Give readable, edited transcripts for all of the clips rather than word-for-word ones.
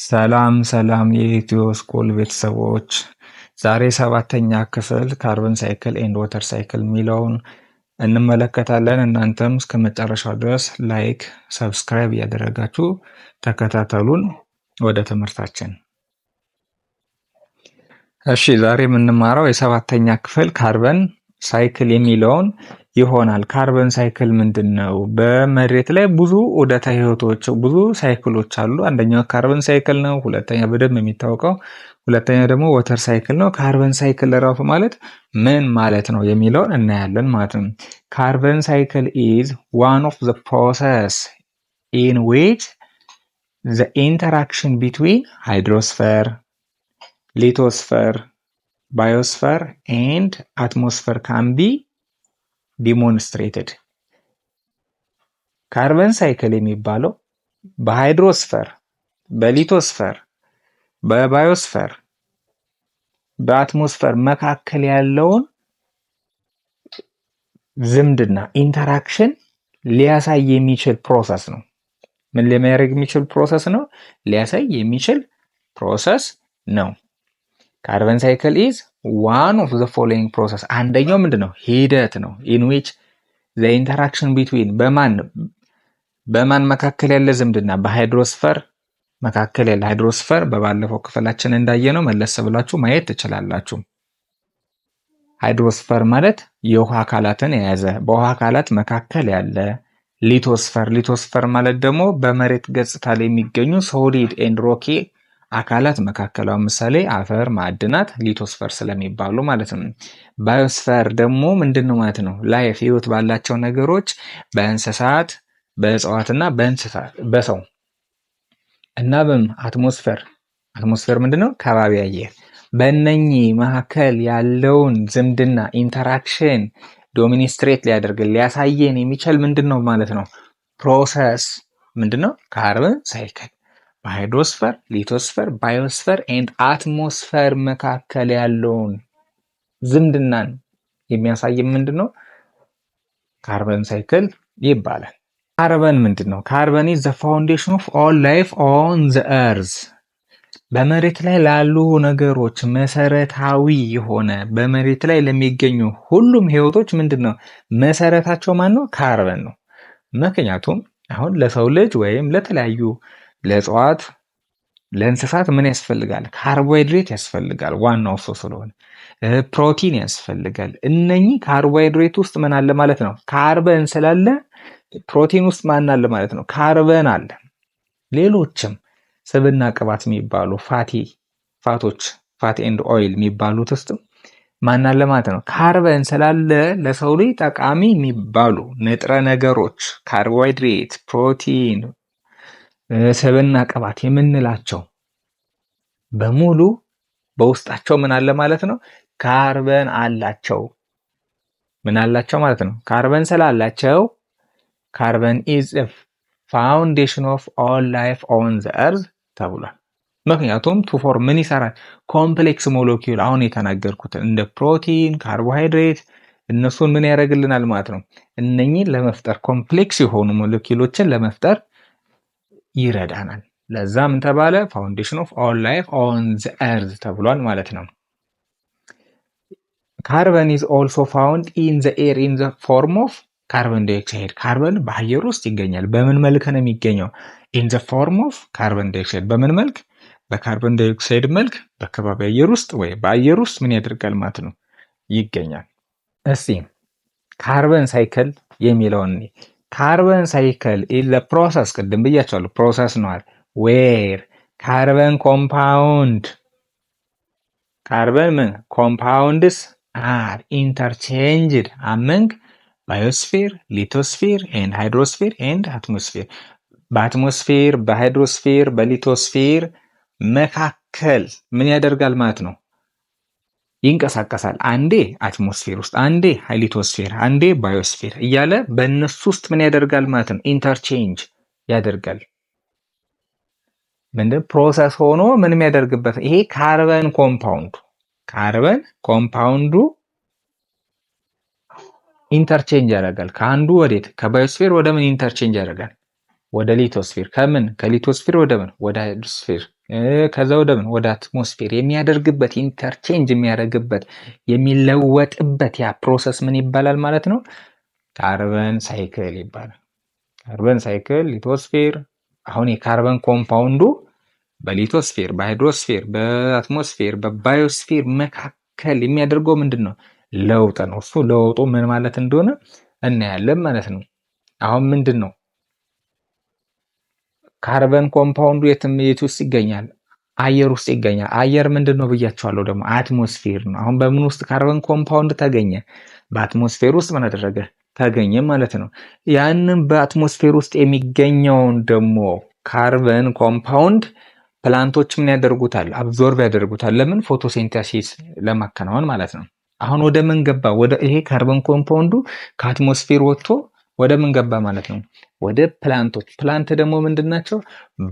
ሰላም ሰላም የኢትዮ ስኩል ቤተሰቦች፣ ዛሬ ሰባተኛ ክፍል carbon cycle and water cycle የሚለውን እንመለከታለን። እናንተም እስከ መጨረሻው ድረስ like፣ subscribe እያደረጋችሁ ተከታተሉን። ወደ ትምህርታችን። እሺ፣ ዛሬ የምንማረው የሰባተኛ ክፍል carbon cycle የሚለውን ይሆናል። Carbon cycle ምንድን ነው? በመሬት ላይ ብዙ ዑደተ ህይወቶች፣ ብዙ cycle ኦች አሉ። አንደኛው carbon cycle ነው። ሁለተኛ በደንብ የሚታወቀው ሁለተኛ ደግሞ water cycle ነው። Carbon cycle ራሱ ማለት ምን ማለት ነው የሚለውን እናያለን ማለት ነው። Carbon cycle is one of the process in which the interaction between hydrosphere, lithosphere, biosphere and atmosphere can be demonstrated። Carbon cycle የሚባለው በ hydrosphere፣ በ lithosphere፣ በ biosphere፣ በ atmosphere መካከል ያለውን ዝምድና interaction ሊያሳይ የሚችል process ነው። ምን ሊያደርግ የሚችል process ነው? ሊያሳይ የሚችል process ነው። Carbon cycle is one of the following process። አንደኛው ምንድን ነው? ሂደት ነው። In which the interaction between በማን በማን መካከል ያለ ዝምድና? በ hydrosphere መካከል ያለ። Hydrosphere በባለፈው ክፍላችን እንዳየነው መለስ ብላችሁ ማየት ትችላላችሁ። Hydrosphere ማለት የውሃ አካላትን የያዘ፣ በውሃ አካላት መካከል ያለ። Lithosphere፣ lithosphere ማለት ደግሞ በመሬት ገጽታ ላይ የሚገኙ solid and rocky አካላት መካከል፣ አሁን ምሳሌ አፈር፣ ማዕድናት lithosphere ስለሚባሉ ማለት ነው። Biosphere ደግሞ ምንድን ነው ማለት ነው? Life፣ ህይወት ባላቸው ነገሮች፣ በእንስሳት፣ በእጽዋትና በእንስሳት፣ በሰው እና በም atmosphere። Atmosphere ምንድን ነው? ከባቢ አየር። በእነኚህ መካከል ያለውን ዝምድና interaction demonstrate ሊያደርግ፣ ሊያሳየን የሚችል ምንድን ነው ማለት ነው? Process ምንድን ነው? Carbon cycle በ hydrosphere፣ lithosphere፣ biosphere and atmosphere መካከል ያለውን ዝምድናን የሚያሳይ ምንድን ነው? Carbon cycle ይባላል። ካርበን ምንድን ነው? Carbon is the foundation of all life on the earth። በመሬት ላይ ላሉ ነገሮች መሰረታዊ የሆነ፣ በመሬት ላይ ለሚገኙ ሁሉም ህይወቶች ምንድን ነው መሰረታቸው? ማን ነው? ካርበን ነው። ምክንያቱም አሁን ለሰው ልጅ ወይም ለተለያዩ ለእጽዋት፣ ለእንስሳት ምን ያስፈልጋል? ካርቦሃይድሬት ያስፈልጋል። ዋናው እሱ ስለሆነ ፕሮቲን ያስፈልጋል። እነኚህ ካርቦሃይድሬት ውስጥ ምን አለ ማለት ነው? ካርበን ስላለ ፕሮቲን ውስጥ ማን አለ ማለት ነው? ካርበን አለ። ሌሎችም ስብና ቅባት የሚባሉ fatty fat ኦች፣ fat and oil የሚባሉት ውስጥ ማን አለ ማለት ነው? ካርበን ስላለ ለሰው ልጅ ጠቃሚ የሚባሉ ንጥረ ነገሮች ካርቦሃይድሬት፣ ፕሮቲን፣ ስብና ቅባት የምንላቸው በሙሉ በውስጣቸው ምን አለ ማለት ነው? ካርበን አላቸው። ምን አላቸው ማለት ነው? ካርበን ስላላቸው carbon is foundation of all life on the earth ተብሏል። ምክንያቱም to form ምን ይሰራል? Complex molecule፣ አሁን የተናገርኩትን እንደ ፕሮቲን፣ ካርቦሃይድሬት እነሱን ምን ያደርግልናል ማለት ነው? እነኚህን ለመፍጠር፣ complex የሆኑ ሞለኪውሎችን ለመፍጠር ይረዳናል። ለዛ ምን ተባለ? Foundation of all life on the earth ተብሏል ማለት ነው። Carbon is also found in the air in the form of carbon dioxide። ካርበን በአየር ውስጥ ይገኛል። በምን መልክ ነው የሚገኘው? In the form of carbon dioxide። በምን መልክ? በ carbon dioxide መልክ በከባቢ አየር ውስጥ ወይ በአየር ውስጥ ምን ያደርጋል ማለት ነው? ይገኛል። እስቲ carbon cycle የሚለውን። Carbon cycle is the process፣ ቅድም ብያችኋለሁ፣ process ነው፣ where carbon compound፣ carbon ምን compounds are interchanged among biosphere, lithosphere and hydrosphere and atmosphere። በ atmosphere፣ በ hydrosphere፣ በ lithosphere መካከል ምን ያደርጋል ማለት ነው? ይንቀሳቀሳል። አንዴ atmosphere ውስጥ፣ አንዴ lithosphere፣ አንዴ biosphere እያለ በእነሱ ውስጥ ምን ያደርጋል ማለት ነው? Interchange ያደርጋል። ምንድን process ሆኖ ምን የሚያደርግበት ይሄ carbon compound ኡ interchange ያደርጋል። ከአንዱ ወዴት? ከ biosphere ወደ ምን interchange ያደርጋል? ወደ lithosphere፣ ከምን ከ lithosphere ወደ ምን ወደ hydrosphere፣ ከዛ ወደ ምን ወደ atmosphere የሚያደርግበት፣ interchange የሚያደርግበት፣ የሚለወጥበት ያ process ምን ይባላል ማለት ነው? Carbon cycle ይባላል። Carbon cycle lithosphere። አሁን የ carbon compound ኡ በ lithosphere፣ በ hydrosphere፣ በ atmosphere፣ በ biosphere መካከል የሚያደርገው ምንድን ነው? ለውጥ ነው። እሱ ለውጡ ምን ማለት እንደሆነ እናያለን ማለት ነው። አሁን ምንድን ነው carbon compound ኡ የትም የት ውስጥ ይገኛል? አየር ውስጥ ይገኛል። አየር ምንድን ነው ብያችኋለሁ፣ ደግሞ atmosphere ነው። አሁን በምን ውስጥ carbon compound ተገኘ? በ atmosphere ውስጥ ምን አደረገ? ተገኘ ማለት ነው። ያንን በ atmosphere ውስጥ የሚገኘውን ደግሞ carbon compound plant ኦች ምን ያደርጉታል? Absorb ያደርጉታል። ለምን? Photosynthesis ለማከናወን ማለት ነው። አሁን ወደ ምን ገባ? ወደ ይሄ carbon compound ኡ ከ atmosphere ወጥቶ ወደ ምን ገባ ማለት ነው? ወደ plant ኦች። Plant ደግሞ ምንድን ናቸው?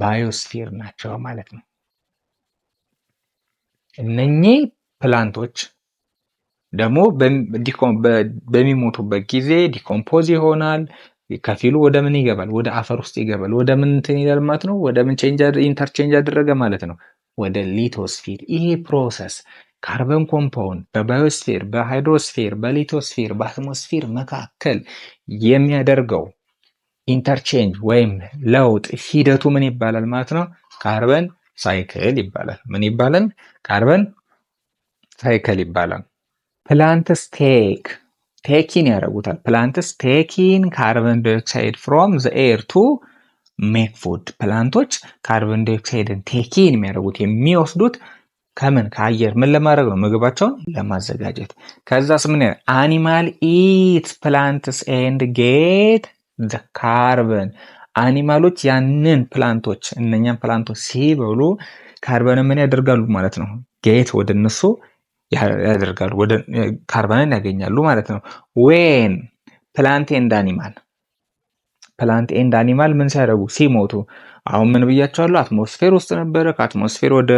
Biosphere ናቸው ማለት ነው። እነኚህ plant ኦች ደግሞ በሚሞቱበት ጊዜ decompose ይሆናል። ከፊሉ ወደ ምን ይገባል? ወደ አፈር ውስጥ ይገባል። ወደ ምን እንትን ይላል ማለት ነው? ወደ ምን interchange ያደረገ ማለት ነው? ወደ lithosphere። ይሄ process carbon compound በ biosphere፣ በ hydrosphere፣ በ lithosphere፣ በ atmosphere መካከል የሚያደርገው interchange ወይም ለውጥ ሂደቱ ምን ይባላል ማለት ነው? Carbon cycle ይባላል። ምን ይባላል? Carbon cycle ይባላል። Plants take in ያደርጉታል። Plants take in carbon dioxide from the air to make food። Plant ኦች carbon dioxide ን take in የሚያደርጉት፣ የሚወስዱት ከምን ከአየር ምን ለማድረግ ነው? ምግባቸውን ለማዘጋጀት። ከዛስ ምን animal eat plants and get the carbon። Animal ኦች ያንን plant ኦች፣ እነኛን plant ኦች ሲበሉ ካርበን ምን ያደርጋሉ ማለት ነው? Get ወደ እነሱ ያደርጋሉ፣ ወደ ካርበንን ያገኛሉ ማለት ነው። When plant and animal ምን ሲያደርጉ፣ ሲሞቱ። አሁን ምን ብያችኋለሁ? Atmosphere ውስጥ ነበረ። ከ atmosphere ወደ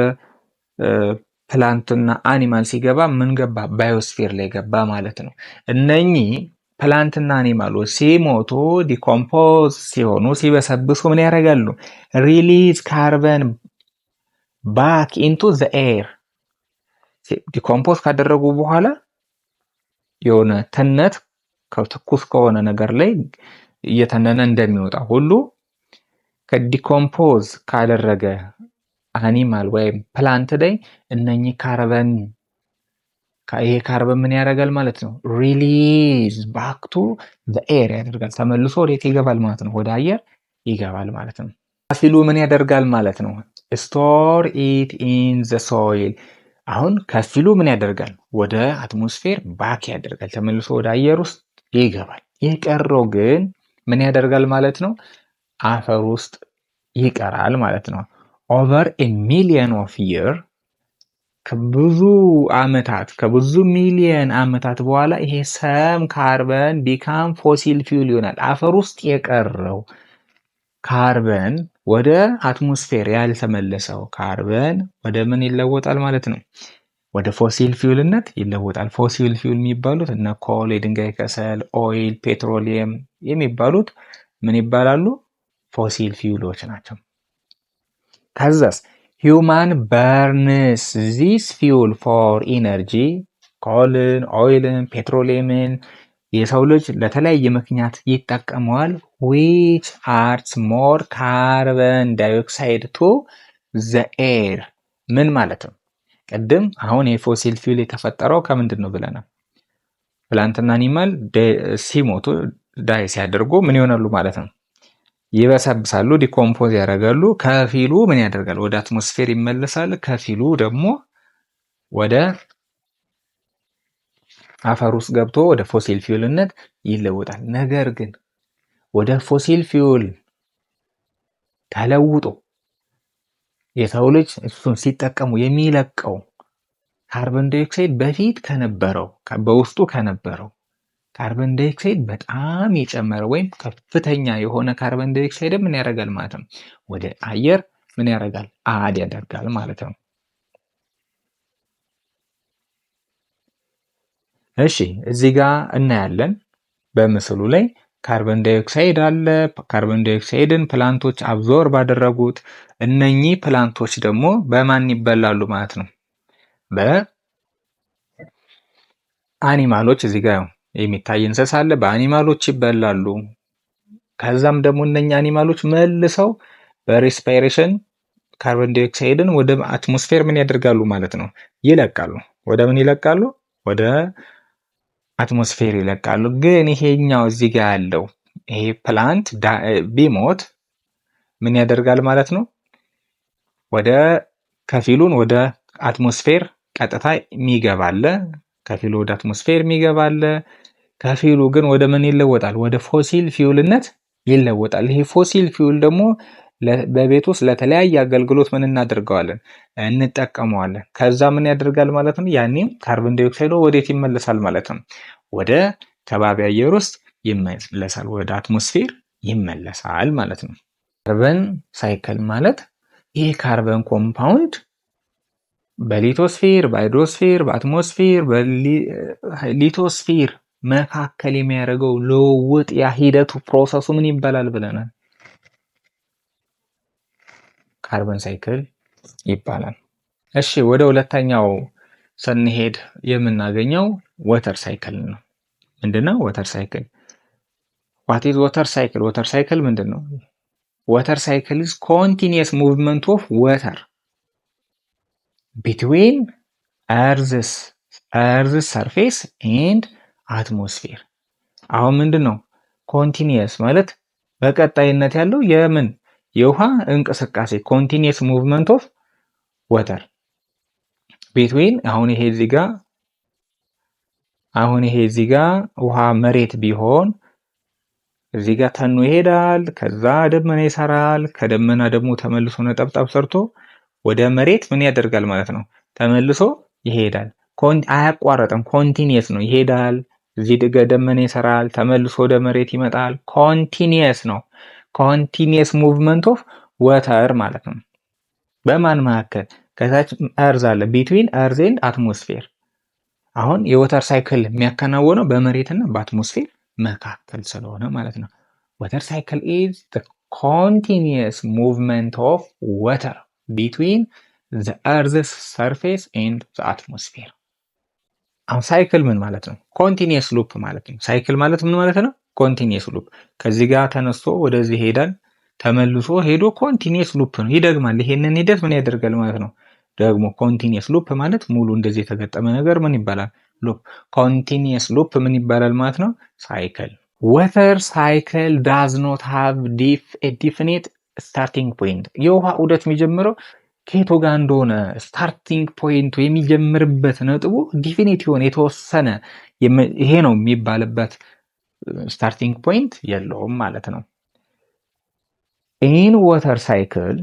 plant ና animal ሲገባ ምን ገባ? Biosphere ላይ ገባ ማለት ነው። እነኚህ plant ና animal ኦች ሲሞቱ፣ decompose ሲሆኑ፣ ሲበሰብሱ ምን ያደርጋሉ? Release carbon back into the air። Decompose ካደረጉ በኋላ የሆነ ትነት ከትኩስ ከሆነ ነገር ላይ እየተነነ እንደሚወጣ ሁሉ ከ decompose ካደረገ animal ወይም plant ላይ እነኚህ ካርበን፣ ይሄ ካርበን ምን ያደርጋል ማለት ነው? Release back to air ያደርጋል። ተመልሶ ወዴት ይገባል ማለት ነው? ወደ አየር ይገባል ማለት ነው። ከፊሉ ምን ያደርጋል ማለት ነው? Store it in the soil። አሁን ከፊሉ ምን ያደርጋል? ወደ atmosphere back ያደርጋል፣ ተመልሶ ወደ አየር ውስጥ ይገባል። የቀረው ግን ምን ያደርጋል ማለት ነው? አፈር ውስጥ ይቀራል ማለት ነው። Over a million of year፣ ከብዙ አመታት፣ ከብዙ ሚሊየን አመታት በኋላ ይሄ some carbon become fossil fuel ይሆናል። አፈር ውስጥ የቀረው ካርበን፣ ወደ atmosphere ያልተመለሰው ካርበን ወደ ምን ይለወጣል ማለት ነው? ወደ fossil fuel ነት ይለወጣል። Fossil fuel የሚባሉት እነ coal፣ የድንጋይ ከሰል፣ oil፣ petroleum የሚባሉት ምን ይባላሉ? Fossil fuel ኦች ናቸው። ከዛስ human burns this fuel for energy። Coal ን፣ oil ን፣ petroleum ን የሰው ልጅ ለተለያየ ምክንያት ይጠቀመዋል። Which adds more carbon dioxide to the air። ምን ማለት ነው? ቅድም አሁን የ fossil fuel የተፈጠረው ከምንድን ነው ብለናል? Plant ና animal ሲሞቱ፣ die ሲያደርጉ ምን ይሆናሉ ማለት ነው? ይበሰብሳሉ፣ decompose ያደርጋሉ። ከፊሉ ምን ያደርጋል? ወደ atmosphere ይመለሳል። ከፊሉ ደግሞ ወደ አፈር ውስጥ ገብቶ ወደ fossil fuel ነት ይለወጣል። ነገር ግን ወደ fossil fuel ተለውጦ የሰው ልጅ እሱን ሲጠቀሙ የሚለቀው carbon dioxide በፊት ከነበረው፣ በውስጡ ከነበረው carbon dioxide በጣም የጨመረ ወይም ከፍተኛ የሆነ carbon dioxide ምን ያደርጋል ማለት ነው? ወደ አየር ምን ያደርጋል? Add ያደርጋል ማለት ነው። እሺ፣ እዚህ ጋር እናያለን በምስሉ ላይ Carbon dioxide አለ። Carbon dioxide ን plant ኦች absorb ባደረጉት እነኚህ plant ኦች ደግሞ በማን ይበላሉ ማለት ነው? በ animal ኦች። እዚህ ጋር የሚታይ እንስሳ አለ። በ animal ኦች ይበላሉ። ከዛም ደግሞ እነኛ animal ኦች መልሰው በ respiration carbon dioxide ን ወደ atmosphere ምን ያደርጋሉ ማለት ነው? ይለቃሉ። ወደ ምን ይለቃሉ? ወደ atmosphere ይለቃሉ። ግን ይሄኛው እዚህ ጋር ያለው ይሄ plant ቢሞት ምን ያደርጋል ማለት ነው? ወደ ከፊሉን ወደ atmosphere ቀጥታ የሚገባ አለ፣ ከፊሉ ወደ atmosphere የሚገባ አለ። ከፊሉ ግን ወደ ምን ይለወጣል? ወደ fossil fuel ነት ይለወጣል። ይሄ fossil fuel ደግሞ በቤት ውስጥ ለተለያየ አገልግሎት ምን እናደርገዋለን? እንጠቀመዋለን። ከዛ ምን ያደርጋል ማለት ነው? ያኔም carbon dioxide ኡ ወዴት ይመለሳል ማለት ነው? ወደ ከባቢ አየር ውስጥ ይመለሳል፣ ወደ atmosphere ይመለሳል ማለት ነው። Carbon cycle ማለት ይህ carbon compound በ lithosphere፣ በ hydrosphere፣ በ atmosphere፣ በ lithosphere መካከል የሚያደርገው ልውውጥ ያ ሂደቱ process ኡ ምን ይባላል ብለናል? Carbon cycle ይባላል። እሺ፣ ወደ ሁለተኛው ስንሄድ የምናገኘው water cycle ነው። ምንድነው water cycle? What is water cycle? Water cycle ምንድን ነው? Water cycle is continuous movement of water between earth surface and atmosphere። አሁን ምንድን ነው continuous ማለት? በቀጣይነት ያለው የምን የውሃ እንቅስቃሴ፣ continuous movement of water between አሁን ይሄ እዚህ ጋር ውሃ መሬት ቢሆን እዚህ ጋር ተኖ ይሄዳል። ከዛ ደመና ይሰራል። ከደመና ደግሞ ተመልሶ ነጠብጣብ ሰርቶ ወደ መሬት ምን ያደርጋል ማለት ነው? ተመልሶ ይሄዳል። አያቋረጥም። Continuous ነው። ይሄዳል። እዚህ ደመና ይሰራል። ተመልሶ ወደ መሬት ይመጣል። Continuous ነው። Continuous movement of water ማለት ነው። በማን መካከል? ከታች earth አለ። Between earth and atmosphere። አሁን የ water cycle የሚያከናውነው በመሬትና በ atmosphere መካከል ስለሆነ ማለት ነው። Water cycle is continuous movement of water between the earth's surface and the atmosphere። አሁን cycle ምን ማለት ነው? Continuous loop ማለት ነው። Cycle ማለት ምን ማለት ነው? Continuous loop። ከዚህ ጋር ተነስቶ ወደዚህ ይሄዳል፣ ተመልሶ ሄዶ continuous loop ነው፣ ይደግማል። ይሄንን ሂደት ምን ያደርጋል ማለት ነው? ደግሞ continuous loop ማለት ሙሉ እንደዚህ የተገጠመ ነገር ምን ይባላል? Loop። Continuous loop ምን ይባላል ማለት ነው? Cycle። Water cycle does not have definite starting point። የውሃ ዑደት የሚጀምረው ከየቱ ጋር እንደሆነ starting point ኡ የሚጀምርበት ነጥቡ definite የሆነ የተወሰነ ይሄ ነው የሚባልበት starting point የለውም ማለት ነው። In water cycle,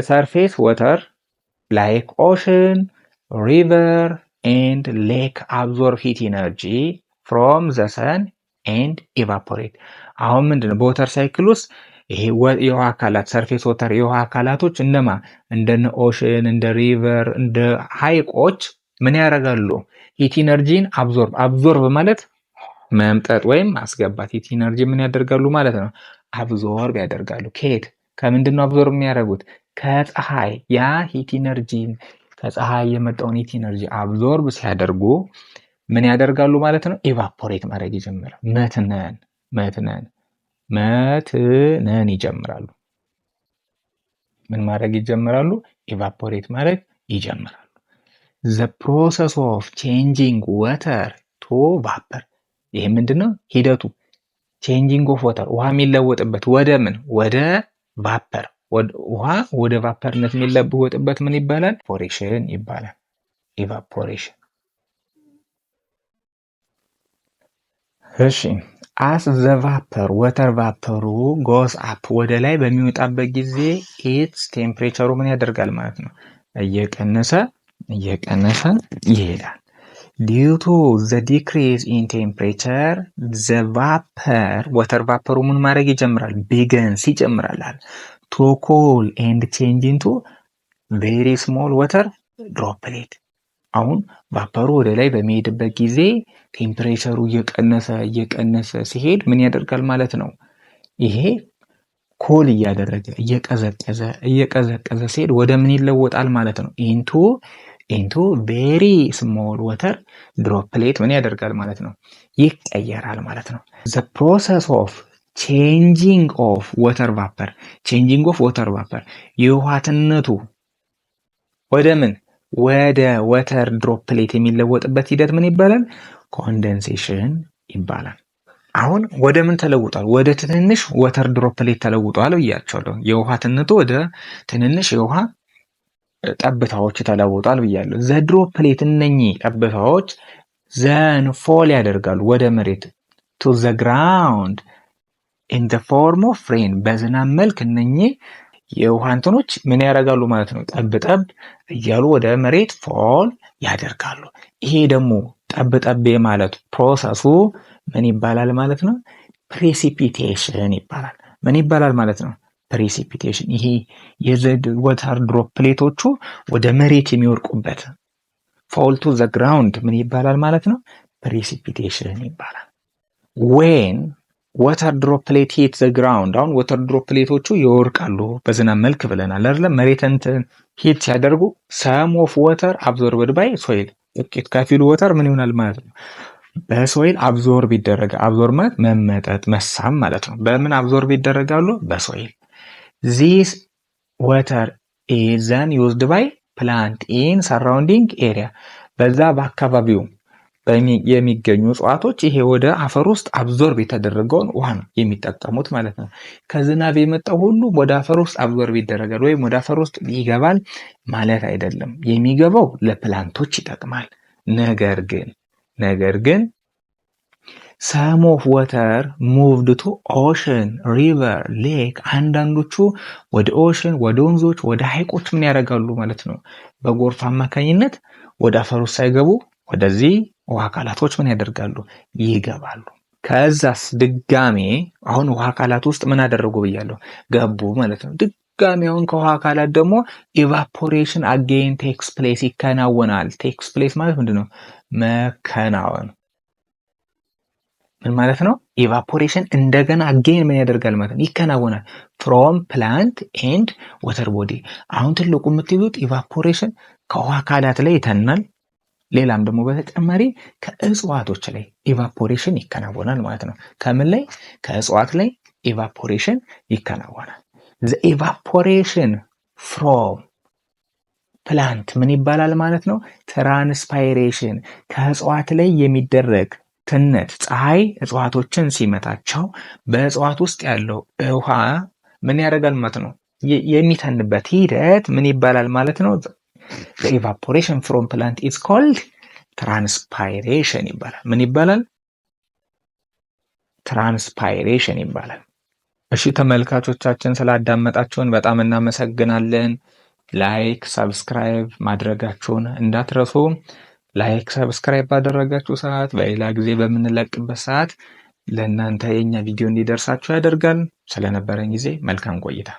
surface water like ocean, river and lake absorb heat energy from the sun and evaporate። አሁን ምንድነው በ water cycle ውስጥ ይሄ የውሃ አካላት surface water የውሃ አካላቶች እነማ እንደነ ocean፣ እንደ river፣ እንደ ሀይቆች ምን ያደርጋሉ? Heat energy ን absorb፣ absorb ማለት መምጠጥ ወይም ማስገባት። Heat energy ምን ያደርጋሉ ማለት ነው? Absorb ያደርጋሉ። ከየት፣ ከምንድን ነው absorb የሚያደርጉት? ከፀሐይ። ያ heat energy ን ከፀሐይ የመጣውን heat energy absorb ሲያደርጉ ምን ያደርጋሉ ማለት ነው? Evaporate ማድረግ ይጀምራል። መትነን መትነን መትነን ይጀምራሉ። ምን ማድረግ ይጀምራሉ? Evaporate ማድረግ ይጀምራሉ። The process of changing water to vapor። ይሄ ምንድን ነው ሂደቱ? Changing of water ውሃ የሚለወጥበት ወደ ምን? ወደ vapor። ውሃ ወደ vapor ነት የሚለወጥበት ምን ይባላል? Evaporation ይባላል። Evaporation። እሺ፣ as the vapor water vapor ኡ goes up ወደ ላይ በሚወጣበት ጊዜ its temperature ኡ ምን ያደርጋል ማለት ነው? እየቀነሰ እየቀነሰ ይሄዳል። Due to the decrease in temperature, the vapor water vapor ኡ ምን ማድረግ ይጀምራል? Begins ይጀምራል to cool and change into very small water droplet። አሁን vapor ኡ ወደ ላይ በሚሄድበት ጊዜ temperature ኡ እየቀነሰ እየቀነሰ ሲሄድ ምን ያደርጋል ማለት ነው? ይሄ cool እያደረገ፣ እየቀዘቀዘ እየቀዘቀዘ ሲሄድ ወደ ምን ይለወጣል ማለት ነው? Into very small water droplet ምን ያደርጋል ማለት ነው? ይቀየራል ማለት ነው። The process of changing of water vapor, changing of water vapor፣ የውሃ ትነቱ ወደ ምን፣ ወደ water droplet የሚለወጥበት ሂደት ምን ይባላል? Condensation ይባላል። አሁን ወደ ምን ተለውጧል? ወደ ትንንሽ water droplet ተለውጧል ብያችኋለሁ። የውሃ ትነቱ ወደ ትንንሽ የውሃ ጠብታዎች ተለውጧል ብያለሁ። The droplet፣ እነኚህ ጠብታዎች then fall ያደርጋሉ ወደ መሬት፣ to the ground in the form of rain። በዝናብ መልክ እነኚህ የውሃ እንትኖች ምን ያደርጋሉ ማለት ነው? ጠብ ጠብ እያሉ ወደ መሬት fall ያደርጋሉ። ይሄ ደግሞ ጠብ ጠብ የማለት process ኡ ምን ይባላል ማለት ነው? Precipitation ይባላል። ምን ይባላል ማለት ነው? Precipitation። ይሄ የ water droplet ኦቹ ወደ መሬት የሚወድቁበት fall to the ground ምን ይባላል ማለት ነው? Precipitation ይባላል። When water droplet hit the ground፣ አሁን water droplet ኦቹ ይወድቃሉ በዝናብ መልክ ብለናል አይደለም? መሬትን hit ሲያደርጉ some of water absorbed by soil፣ ጥቂት ከፊሉ water ምን ይሆናል ማለት ነው? በ soil absorb ይደረጋል። Absorb ማለት መመጠጥ፣ መሳብ ማለት ነው። በምን absorb ይደረጋሉ? በ soil። This water is then used by plant in surrounding area። በዛ በአካባቢው የሚገኙ እጽዋቶች ይሄ ወደ አፈር ውስጥ absorb የተደረገውን ውሃ ነው የሚጠቀሙት ማለት ነው። ከዝናብ የመጣው ሁሉ ወደ አፈር ውስጥ absorb ይደረጋል ወይም ወደ አፈር ውስጥ ይገባል ማለት አይደለም። የሚገባው ለ plant ኦች ይጠቅማል። ነገር ግን some of water moved to ocean, river, lake። አንዳንዶቹ ወደ ocean፣ ወደ ወንዞች፣ ወደ ሐይቆች ምን ያደርጋሉ ማለት ነው? በጎርፍ አማካኝነት ወደ አፈር ውስጥ ሳይገቡ ወደዚህ ውሃ አካላቶች ምን ያደርጋሉ? ይገባሉ። ከዛስ ድጋሜ አሁን ውሃ አካላት ውስጥ ምን አደረጉ ብያለሁ? ገቡ ማለት ነው። ድጋሜ አሁን ከውሃ አካላት ደግሞ evaporation again takes place፣ ይከናወናል። Takes place ማለት ምንድን ነው? መከናወን ምን ማለት ነው? Evaporation እንደገና again ምን ያደርጋል ማለት ነው? ይከናወናል። From plant and water body። አሁን ትልቁ የምትይዙት evaporation ከውሃ አካላት ላይ ይተናል። ሌላም ደግሞ በተጨማሪ ከእጽዋቶች ላይ evaporation ይከናወናል ማለት ነው። ከምን ላይ? ከእጽዋት ላይ evaporation ይከናወናል። The evaporation from plant ምን ይባላል ማለት ነው? Transpiration። ከእጽዋት ላይ የሚደረግ ትነት፣ ፀሐይ እጽዋቶችን ሲመታቸው በእጽዋት ውስጥ ያለው ውሃ ምን ያደርጋል ማለት ነው? የሚተንበት ሂደት ምን ይባላል ማለት ነው? Evaporation from plant is called transpiration ይባላል። ምን ይባላል? Transpiration ይባላል። እሺ ተመልካቾቻችን፣ ስላዳመጣችሁን በጣም እናመሰግናለን። Like፣ subscribe ማድረጋችሁን እንዳትረሱ። Like፣ subscribe ባደረጋችሁ ሰዓት በሌላ ጊዜ በምንለቅበት ሰዓት ለእናንተ የኛ ቪዲዮ እንዲደርሳችሁ ያደርጋል። ስለነበረን ጊዜ መልካም ቆይታ።